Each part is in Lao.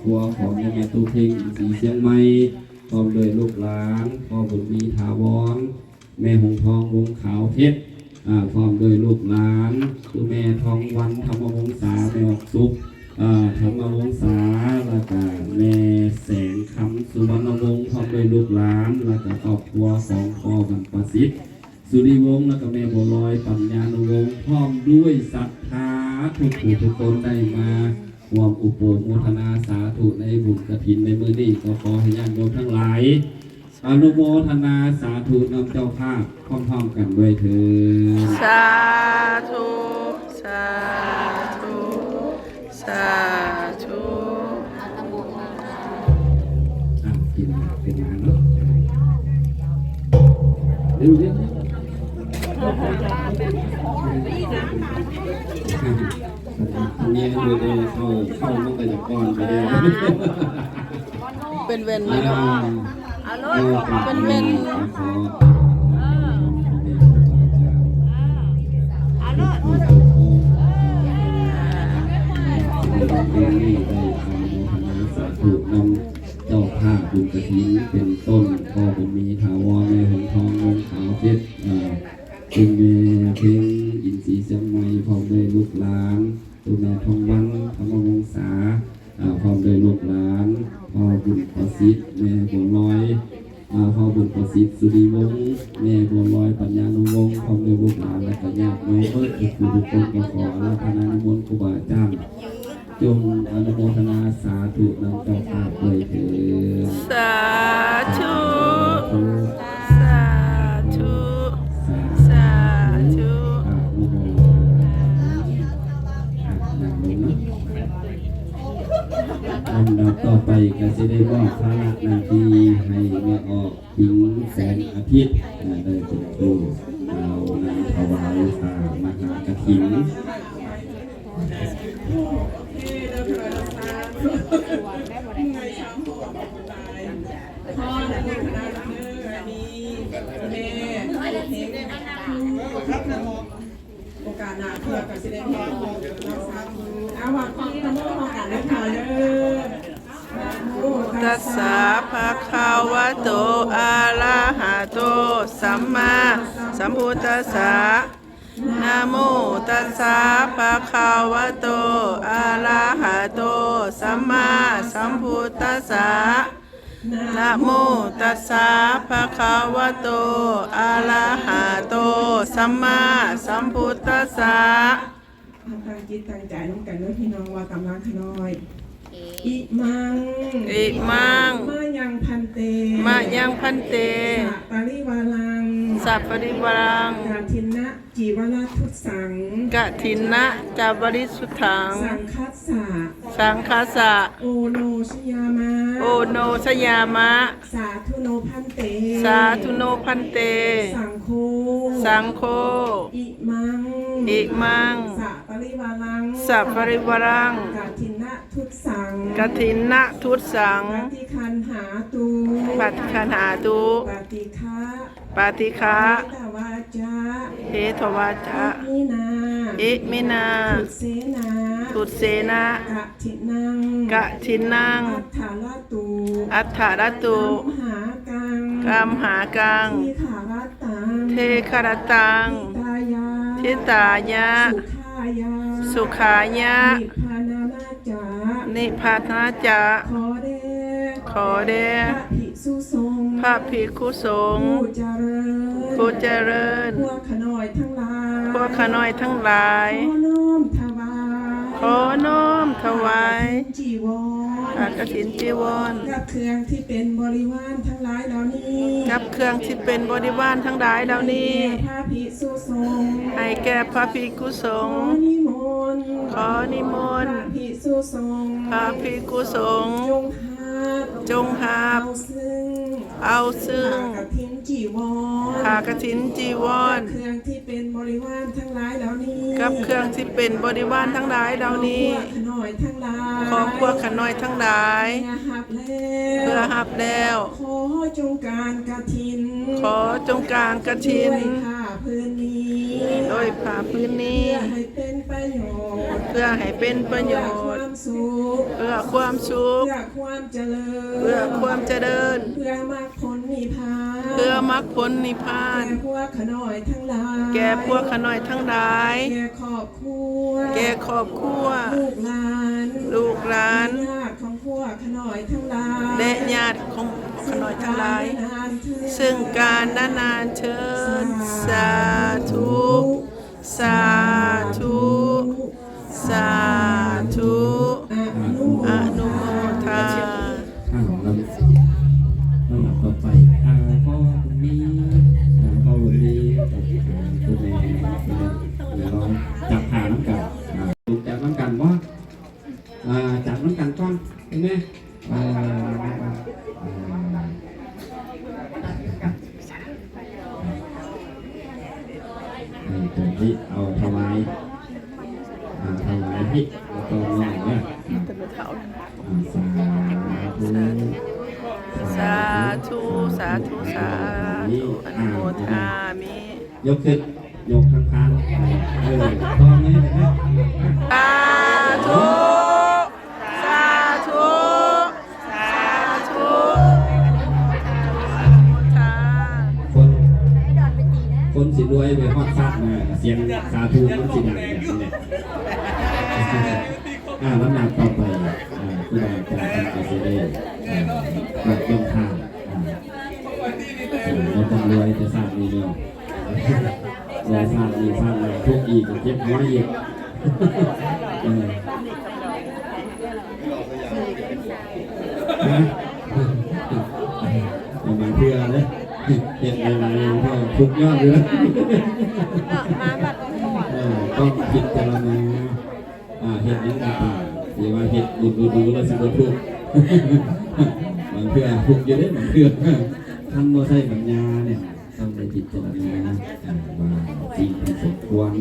ຄົວຂອງແມ່ຕູ້ເພັງ ອິນຊີຊຽງໃໝ່ ພ້ອມດ້ວຍລູກຫຼານ ພໍ່ບຸນມີ ຖາວອນ ແມ່ຫົງທອງ ວົງຂາວເພັດ ອາ ພ້ອມດ້ວຍລູກຫຼານ ຄືແມ່ທອງວັນ ທຳມະວົງສາ ແມ່ອອກສຸກ ອາ ທຳມະວົງສາ ແລ້ວກະແມ່ແສງຄຳ ສຸວັນນະວົງ ພ້ອມດ້ວຍລູກຫຼານ ແລ້ວກະຄອບຄົວຂອງພໍ່ບັນປະສິດ ສຸລິວົງ ແລ້ວກະແມ່ບົວລອຍ ປັນຍານຸວົງ ພ້ອມດ້ວຍສັດທາທຸກຜູ້ທຸກຄົນ ໄດ້ມາຮ່ວມອະນຸໂມທະນາສາທຸໃນບຸນກະຖິນໃນມື້ນີ້ ກໍຂໍໃຫ້ຍາດໂຍມທັງຫຼາຍ ອະນຸໂມທະນາສາທຸນຳເຈົ້າພາບພ້ອມໆກັນດ້ວຍເທີ້ນ. ສາທຸ ສາທຸ ສາທຸ. ອ່ະ ເປັນ ເປັນຫຍັງເນາະ ເຮັດຫຍັງ ເມຍຢູ່ເດີ ເຂົ້າ ເຂົ້າມັນກໍຈະກ່ອນໄປແລ້ວ. ເປັນແວ່ນເລີຍເນາະ ເປັນແວ່ນ ເຈົ້າພາບບຸນກະຖິນ ເປັນຕົ້ນ ພໍ່ບຸນມີ ຖາວອນ ແມ່ຫົງທອງ ວົງຂາວເພັດ ເອີ ເປັນແມ່ເພັງ ອິນຊີຊຽງໃໝ່ ພ້ອມດ້ວຍລູກຫຼານ ໂຕແມ່ທອງວັນ ທຳມະວົງສາ ອາ ພ້ອມດ້ວຍລູກຫຼານ ພໍ່ບຸນປະສິດ ແມ່ບົວລອຍ ອາ ພໍ່ບຸນປະສິດ ສຸລິວົງ ແມ່ບົວລອຍ ປັນຍານຸວົງ ພ້ອມດ້ວຍລູກຫຼານ ແລະກະຍາດໂຍມເບິດທຸກຜູ້ທຸກຄົນ ກໍຂໍອາລາທະນານິມົນຄູບາອາຈານ ຈົ່ງອະນຸໂມທະນາສາທຸນຳເຈົ້າພາບດ້ວຍເທີ້ນ. ສາທຸ ສາທຸ ສາທຸ ອະນຸໂມທະນາ ນັ່ງລົງເນາະ. ລຳດັບຕໍ່ໄປກໍຊິໄດ້ມອບພາລະໜ້າທີ່ໃຫ້ແມ່ອອກ ຜິງ ແສງອາທິດ ໄດ້ເປັນຜູ້ກ່າວນຳຖວາຍ ອາ ມະຫາກະຖິນ. ໂອກາດໜ້າເທື່ອກໍຊິໄດ້ເຮັດ ອາ ວ່າຂໍນະໂມພ້ອມກັນເດີ ນະໂມຕັດສະ ພະຄະວະໂຕ ອະລະຫະໂຕ ສຳມາສຳພຸດທັດສະ ນະໂມຕັດສະ ພະຄະວະໂຕ ອະລະຫະໂຕ ສຳມາສຳພຸດທັດສະ ນະໂມຕັດສະ ພະຄະວະໂຕ ອະລະຫະໂຕ ສຳມາສຳພຸດທັດສະ. ຕັ້ງຈິດຕັ້ງໃຈນຳກັນເດີພີ່ນ້ອງ ວ່າຕາມຫຼັງຂ້ານ້ອຍ ອິມັງ ອິມັງ ມະຍັງພັນເຕ ມະຍັງພັນເຕ ສະປະລິວາລັງ ສະປະລິວາລັງ ກະຖິນນະ ຈີວະນະທຸດສັງ ກະຖິນນະ ຈາວະລິສຸດຖັງ ສັງຄັດສະ ສັງຄັດສະ ໂອໂນຊະຍາມະ ໂອໂນຊະຍາມະ ສາທຸໂນພັນເຕ ສາທຸໂນພັນເຕ ສັງໂຄ ສັງໂຄ ອິມັງ ອິມັງ ສະປະລິວາລັງ ສະປະລິວາລັງ ກະຖິນນະ ທຸດສັງ ກະຖິນນະທຸດສັງ ປະຕິຄັນຫາຕຸ ປະຕິຄັນຫາຕຸ ປະຕິຄະ ປະຕິຄະ ເມຕະວາຈະ ເມຕະວາຈະ ອິມິນາ ອິມິນາ ທຸດເສນາ ທຸດເສນາ ກະຖິນນັງ ກະຖິນນັງ ອັດຖະລະຕຸ ອັດຖະລະຕຸ ກັມຫາກັງ ກັມຫາກັງ ທີຄາລະຕັງ ທີຄາລະຕັງ ທິຕາຍະ ທິຕາຍະ ສຸຂາຍະ ສຸຂາຍະ ນິບພານານາ ຈະ ນິບພານາຈະ ຂໍແດ່ ຂໍແດ່ ພະພິກຂຸສົງ ພະພິກຂຸສົງ ຜູ້ຈະເລີນ ຜູ້ຈະເລີນ ພວກຂ້ານ້ອຍທັງຫຼາຍ ພວກຂ້ານ້ອຍທັງຫຼາຍ ຂໍນ້ອມຖວາຍ ຂໍນ້ອມຖວາຍ ຜ້າກະຖິນຈີວອນ ຜ້າກະຖິນຈີວອນ ກັບເຄື່ອງທີ່ເປັນບໍລິວານທັງຫຼາຍເຫຼົ່ານີ້ ກັບເຄື່ອງທີ່ເປັນບໍລິວານທັງຫຼາຍເຫຼົ່ານີ້ ໃຫ້ແກ່ພະພິກຂຸສົງ ໃຫ້ແກ່ພະພິກຂຸສົງ ຂໍນິມົນ ຂໍນິມົນ ພະພິກຂຸສົງ ພະພິກຂຸສົງ ຈົ່ງຮັບ ຈົ່ງຮັບ ເອົາເຊິ່ງ ເອົາເຊິ່ງ ຜ້າກະຖິນຈີວອນ ຜ້າກະຖິນຈີວອນ ກັບເຄື່ອງທີ່ເປັນບໍລິວານທັງຫຼາຍເຫຼົ່ານີ້ ກັບເຄື່ອງທີ່ເປັນບໍລິວານທັງຫຼາຍເຫຼົ່ານີ້ ຂອງພວກຂ້ານ້ອຍທັງຫຼາຍ ເພື່ອຮັບແລ້ວ ເພື່ອຮັບແລ້ວ ຂໍຈົ່ງການກະຖິນ ຂໍຈົ່ງການກະຖິນ ດ້ວຍຜ້າ ຜືນນີ້ ໂດຍຜ້າຜືນນີ້ ເພື່ອໃຫ້ເປັນປະໂຫຍດ ເພື່ອໃຫ້ເປັນປະໂຫຍດ ເພື່ອຄວາມສຸກ ເພື່ອຄວາມສະເຫຼີມ ເພື່ອຄວາມຈະເລີນ ເພື່ອມັກຜົນນິບພານ ເພື່ອມັກຜົນນິບພານ ແກ່ພວກຂ້ານ້ອຍທັງຫຼາຍ ແກ່ພວກຂ້ານ້ອຍທັງຫຼາຍ ແກ່ຄອບຄົວ ແກ່ຄອບຄົວ ລູກຫຼານ ລູກຫຼານ ແລະຍາດຂອງພວກຂ້ານ້ອຍທັງຫຼາຍ ແລະຍາດຂອງພວກຂ້ານ້ອຍທັງຫຼາຍ ຊຶ່ງການນານເທີນ ຊຶ່ງການນານເທີນ ສາທຸ ສາທຸ ສາທຸ ອະນຸໂມທາ ອ້າວ ລຳ ລຳດັບຕໍ່ໄປ ອ່າ ພໍ່ບຸນມີ ອ່າ ພໍ່ບຸນມີ ອ່າ ຄຸນແມ່ ແມ່ລອງຈັບຜ້ານຳກັນ ອ່າ ຈັບນຳກັນບໍ່? ອ່າ ຈັບນຳກັນກ່ອນ ເຫັນໄໝ? ອ່າ ອ່າ ເອີ ຕົວນີ້ເອົາຖວາຍ ອ່າ ຖວາຍພິດ ແລ້ວກໍມອບເດີ ອ່າ ສາທຸ ສາທຸ ສາທຸ ສາທຸ ອະນຸໂມທາມິ ຍົກຂຶ້ນ ຍົກທາງຄາງ ເອີ ຕ້ອງນີ້ນະ ສາທຸ ສາທຸ ສາທຸ ອະນຸໂມທາ ຄົນ ຄົນຊິລວຍໄປຮອດຊາດໜ້າ ສຽງສາທຸມັນຊິດັງແບບນີ້ແຫຼະ ອ່າ ລຳດັບຕໍ່ໄປ ອ່າ ຄູບາອາຈານເພິ່ນກໍຊິໄດ້ ອ່າ ກວດເບິ່ງທາງ ອ່າ ບໍ່ຕ້ອງລວຍແຕ່ຊາດນີ້ແລ້ວ ລວຍຊາດນີ້ຊາດໜ້າ ທຸກອີກກໍເຈັບຫົວອີກ ເອີ ຮະ ບາງເທື່ອເດ້ ເຮັດຫຼາຍໆ ມັນກໍທຸກຍ້ອນຢູ່ ເອີ ຕ້ອງພິຈາລະນາ ອ່າ ເຮັດຫຍັງກໍຕາມ ຊິວ່າເຮັດດຸໆ ແລ້ວຊິບໍ່ທຸກ ບາງເທື່ອທຸກຢູ່ເດ້ ບາງເທື່ອ ຄັນບໍ່ໃຊ້ປັນຍານີ້ ຕ້ອງໄດ້ພິຈາລະນາ ອ່າ ວ່າສິ່ງທີ່ສົມຄວນ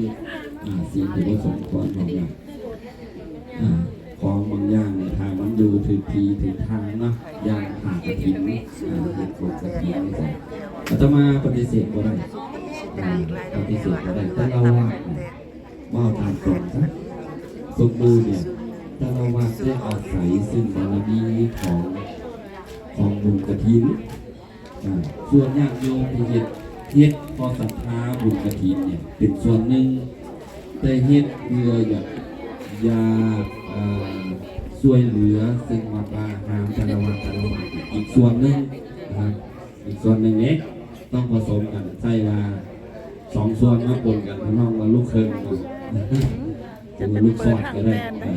ອ່າ ສິ່ງທີ່ບໍ່ສົມຄວນຂອງ ອ່າ ຂອງບາງຢ່າງນີ້ ຖ້າມັນຢູ່ຖືກທີ່ຖືກທາງເນາະ ຢ່າງຜ້າກະຖິນ ອ່າ ເຮັດບຸນກະຖິນ ອາດຕະມາປະຕິເສດບໍ່ໄດ້ ອ່າ ປະຕິເສດບໍ່ໄດ້ ແຕ່ລະວັດ ເວົ້າຕາມຕົງຊະ ສົມມຸດນີ້ ແຕ່ລະວັດໄດ້ອາໄສເຊິ່ງບາລະມີຂອງ ຂອງບຸນກະຖິນ ອ່າ ສ່ວນຍາດໂຍມທີ່ເຮັດ ເຮັດເພາະສັດທາບຸນກະຖິນນີ້ເປັນສ່ວນໜຶ່ງ ແຕ່ເຮັດເພື່ອຢາກ ຢາກ ເອີ ຊ່ວຍເຫຼືອເຊິ່ງວັດວາອາຮາມແຕ່ລະວັດ ແຕ່ລະວັດ ອີກສ່ວນໜຶ່ງນະ ອີກສ່ວນໜຶ່ງເດ້ ຕ້ອງປະສົມກັນ ໃຊ້ວ່າສອງສ່ວນມາປົນກັນ ເຮົາເອີ້ນວ່າລູກເຄິ່ງເນາະ ເອີ້ນວ່າລູກສອດກໍໄດ້ ເອີ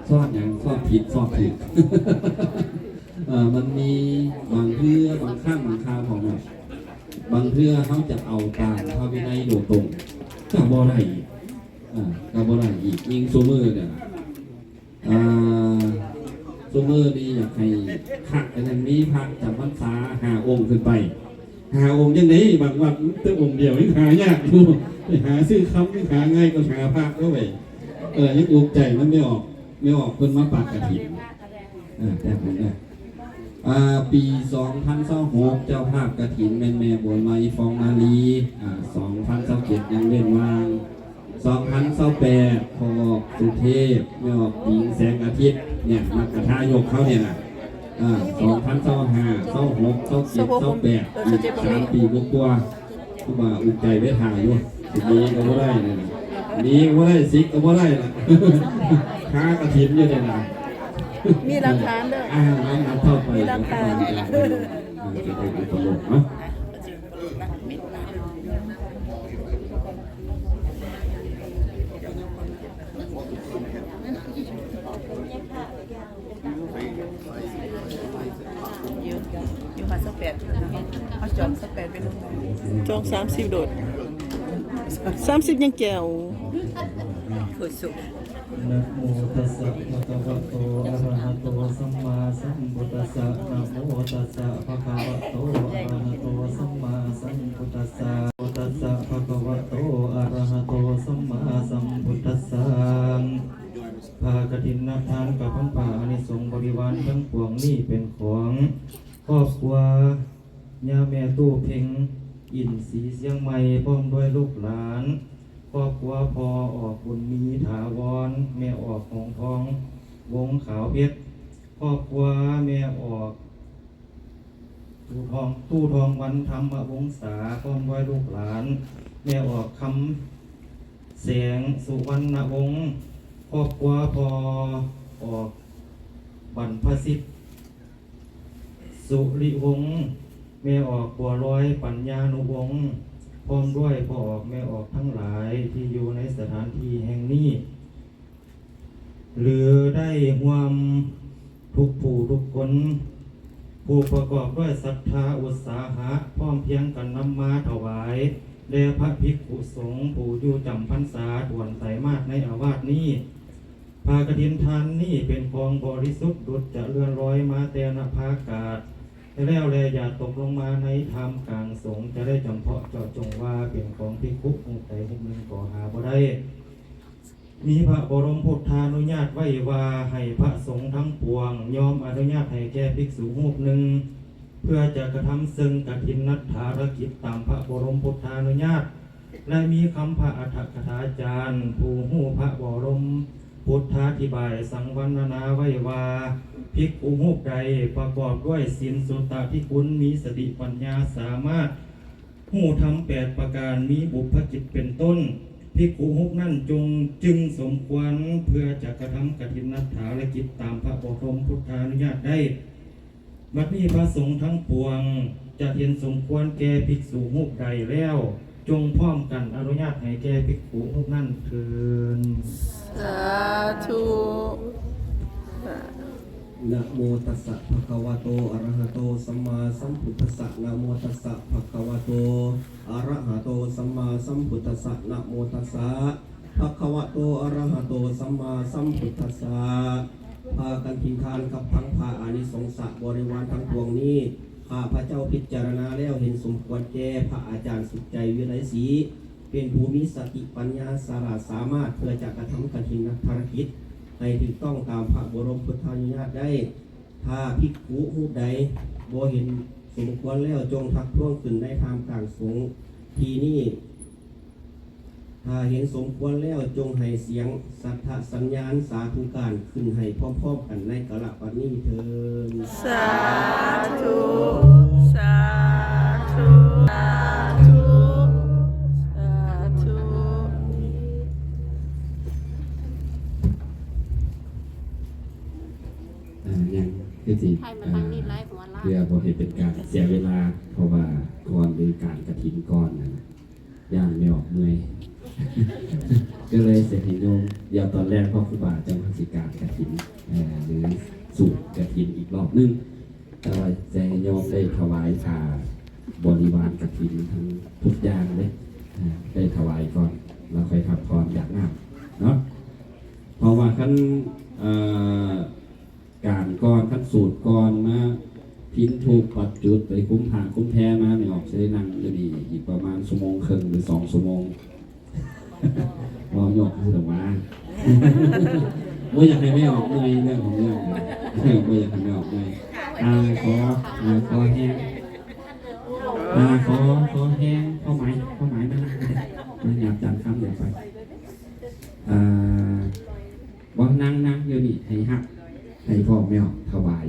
ສອດຫຍັງ ສອດຜິດ ສອດຖືກ ເອີ ມັນມີບາງເທື່ອ ບາງຄັ້ງ ບາງຄາວ ເຮົາເນາະ ບາງເທື່ອເຮົາຈະເອົາຕາມພະວິໄນໂດຍຕົງ ກໍບໍ່ໄດ້ອີກ ເອີ ກໍບໍ່ໄດ້ອີກ ຍິ່ງຊຸມື້ນີ້ ອ່າ ຊຸມື້ນີ້ຢາກໃຫ້ຄັກກັນ ມີພະຈຳພັນສາຫ້າອົງຂຶ້ນໄປ ຫ້າອົງຈັ່ງໃດ ບາງວັດມີແຕ່ອົງດຽວ ຍັງຫາຍາກຢູ່ ໄປຫາຊື້ຄຳ ຍັງຫາງ່າຍກວ່າຫາພະເດ້ ເອີ ຍັງອຸກໃຈນຳແມ່ອອກ ແມ່ອອກເພິ່ນມາປັກກະຖິນ ເອີ ແຕ່ເພິ່ນນະ ອ່າ ປີສອງພັນຊາວຫົກ ເຈົ້າພາບກະຖິນແມ່ນແມ່ບົວໄລ ຟອງນາລີ ອ່າ ສອງພັນຊາວເຈັດ ຍັງເວັ້ນວ່າງ ສອງພັນຊາວແປດ ພໍ່ອອກສຸເທບ ແມ່ອອກປິງແສງອາທິດ ເນຍ ມັກກະທາຍົກເຂົາເນຍນະ ອ່າ ສອງພັນຊາວຫ້າ ຊາວຫົກ ຊາວເຈັດ ຊາວແປດ ອີກສາມປີກວ່າໆ ຄືວ່າອຸກໃຈໄວ້ຖ້າຢູ່ ຊິໜີກໍບໍ່ໄດ້ເນຍ ໜີກໍບໍ່ໄດ້ ສິກກໍບໍ່ໄດ້ລະ ຄາກະຖິນຢູ່ເນຍນະ ມີຫຼັກຖານເດີ ອ່າ ລຳດັບຕໍ່ໄປ ມີຫຼັກຖານ ອ່າ ຈະໄດ້ ອ່າ ຈະໄດ້ອຸປະໂລກເນາະ. ຢູ່ ຢູ່ຫາຊາວແປດ ເຮົາຈອງຊາວແປດເປັນ ຈອງສາມສິບໂດດ ສາມສິບຍັງແຈວ. ນະໂມຕັດສະ ພະຄະວະໂຕ ອະລະຫະໂຕ ສຳມາສຳພຸດທັດສະ ນະໂມຕັດສະ ພະຄະວະໂຕ ອະລະຫະໂຕ ສຳມາສຳພຸດທັດສະ ໂຕ ຕັດສະ ພະຄະວະໂຕ ອະລະຫະໂຕ ສຳມາສຳພຸດທັດສະ ຜ້າກະຖິນນັບທານກັບພັນຜ້າອານິສົງບໍລິວານທັງປວງນີ້ເປັນຂອງຄອບຄົວ ຍ່າແມ່ຕູ້ເພັງ ອິນສີຊຽງໃໝ່ ພ້ອມດ້ວຍລູກຫຼານ, ຄອບຄົວພໍ່ອອກ ບຸນມີ ຖາວອນ, ແມ່ອອກ ຫົງທອງ ວົງຂາວເພັດ, ຄອບຄົວແມ່ອອກ ຕູ້ທອງ ຕູ້ທອງວັນ ທຳມະວົງສາ ພ້ອມດ້ວຍລູກຫຼານ, ແມ່ອອກ ຄຳແສງ ສຸວັນນະວົງ, ຄອບຄົວພໍ່ອອກ ບັນພະສິດ ສຸລິວົງ, ແມ່ອອກ ບົວລອຍ ປັນຍານຸວົງ, ພ້ອມດ້ວຍພໍ່ອອກແມ່ອອກທັງຫຼາຍທີ່ຢູ່ໃນສະຖານທີ່ແຫ່ງນີ້ ຫຼື ໄດ້ຮ່ວມທຸກຜູ້ທຸກຄົນ ຜູ້ປະກອບດ້ວຍສັດທາອຸດສາຫະ ພ້ອມພຽງກັນນຳມາຖວາຍແດ່ພະພິກຂຸສົງຜູ້ຢູ່ຈຳພັນສາຖ້ວນໄຕມາດໃນອາວາດນີ້. ຜ້າກະຖິນທ່ານນີ້ເປັນຂອງບໍລິສຸດ ດຸດຈະເລື່ອນລອຍມາແຕ່ນະພາກາດ ແລ້ວແລຢ່າຕົກລົງມາໃນທ່າມກາງສົງ ຈະໄດ້ຈຳເພາະເຈາະຈົງວ່າເປັນຂອງພິກຂຸຮູບໃດຮູບໜຶ່ງກໍຫາບໍ່ໄດ້. ມີພະບໍລົມພຸດທານຸຍາດໄວ້ວ່າ ໃຫ້ພະສົງທັງປວງຍອມອະນຸຍາດໃຫ້ແກ່ພິກສຸຮູບໜຶ່ງ ເພື່ອຈະກະທຳເຊິ່ງກະຖິນນັດຖາລະກິດຕາມພະບໍລົມພຸດທານຸຍາດ ແລະ ມີຄຳພະອັດຖະກະຖາຈານ ຜູ້ຮູ້ພະບໍລົມພຸດທາທິບາຍ ສັງວັນນະນາໄວ້ວ່າ ພິກຂຸຮູບໃດປະກອບດ້ວຍສິນສຸດຕະທິຄຸນ ມີສະຕິປັນຍາສາມາດຮູ້ທຳແປດປະການ ມີບຸບພະຈິດເປັນຕົ້ນ ພິກຂຸຮູບນັ້ນຈົ່ງ ຈຶ່ງສົມຄວນເພື່ອຈະກະທຳກະຖິນນັດຖາລະກິດຕາມພະບໍລົມພຸດທານຸຍາດໄດ້. ບັດນີ້ພະສົງທັງປວງຈະເຫັນສົມຄວນແກ່ພິກສຸຮູບໃດແລ້ວ ຈົ່ງພ້ອມກັນອະນຸຍາດໃຫ້ແກ່ພິກຂຸຮູບນັ້ນເທີນ. ສາທຸ. ນະໂມຕັດສະ ພະຄະວະໂຕ ອະລະຫະໂຕ ສຳມາສຳພຸດທັດສະ ນະໂມຕັດສະ ພະຄະວະໂຕ ອະລະຫະໂຕ ສຳມາສຳພຸດທັດສະ ນະໂມຕັດສະ ພະຄະວະໂຕ ອະລະຫະໂຕ ສຳມາສຳພຸດທັດສະ. ຜ້າກະຖິນທ່ານກັບທັງຜ້າອານິສົງສະບໍລິວານທັງປວງນີ້ ຂ້າພະເຈົ້າພິຈາລະນາແລ້ວເຫັນສົມຄວນແກ່ພະອາຈານສຸກໃຈ ວິໄລສີ ເປັນຜູ້ມີສະຕິປັນຍາສະຫຼາດສາມາດ ເພື່ອຈະກະທຳກະຖິນນັດຖາລະກິດໃຫ້ຖືກຕ້ອງຕາມພະບໍລົມພຸດທານຸຍາດໄດ້. ຖ້າພິກຂຸຮູບໃດບໍ່ເຫັນສົມຄວນແລ້ວ ຈົ່ງທັກທ້ວງຂຶ້ນໃນທ່າມກາງສົງທີ່ນີ້. ຖ້າເຫັນສົມຄວນແລ້ວ ຈົ່ງໃຫ້ສຽງສັດທະສັນຍານສາທຸການຂຶ້ນໃຫ້ພ້ອມໆກັນໃນກາລະບັດນີ້ເທີ້ນ. ສາທຸ ສາທຸ ສາທຸ ສາທຸ. ອ່າ ຍັງຄືຊິ ໃຫ້ມາທາງນີ້ຫຼາຍກວ່າຫຼາຍ ເພື່ອບໍ່ໃຫ້ເປັນການເສຍເວລາ ເພາະວ່າກ່ອນເລີ່ມການກະຖິນກ່ອນນັ້ນ ຢ້ານແມ່ອອກເມື່ອຍ ກໍເລີຍຊິໃຫ້ໂຍມ ດຽວຕອນແລງພໍ່ຄູບາຈັ່ງຊິການກະຖິນ ເອີ ຫຼືສູດກະຖິນອີກລອບໜຶ່ງ ແຕ່ວ່າຊິໃຫ້ໂຍມໄດ້ຖວາຍຜ້າບໍລິວານກະຖິນທັງທຸກຢ່າງເດ້ ເອີ ໄດ້ຖວາຍກ່ອນ ແລ້ວຄ່ອຍຮັບພອນຢາກນ້ຳເນາະ ເພາະວ່າຄັນ ເອີ ການກ່ອນ ຄັນສູດກ່ອນມາ ພິນທູບປັດຈຸດ ໄປຄຸມຜ້າຄຸມແພມາ ແມ່ອອກຊິໄດ້ນັ່ງຢູ່ນີ້ອີກປະມານຊົ່ວໂມງເຄິ່ງ ຫຼື ສອງຊົ່ວໂມງ ເວົ້າຫຍອກຊື່ດອກວ່າ ບໍ່ຢາກໃຫ້ແມ່ອອກເມື່ອຍ ເລື່ອງຂອງເລື່ອງ ບໍ່ຢາກໃຫ້ແມ່ອອກເມື່ອຍ. ອ່າ ຂໍ ອ່າ ຂໍແຮງ ອ່າ ຂໍ ຂໍແຮງ ຂໍໄມ້ ຂໍໄມ້ມານັ່ງ ມາຫຍັບຈານຄຳ ດຽວໄປ ອ່າ ບໍ່ ນັ່ງ ນັ່ງຢູ່ນີ້ ໃຫ້ຮັບ ໃຫ້ພໍ່ແມ່ອອກຖວາຍ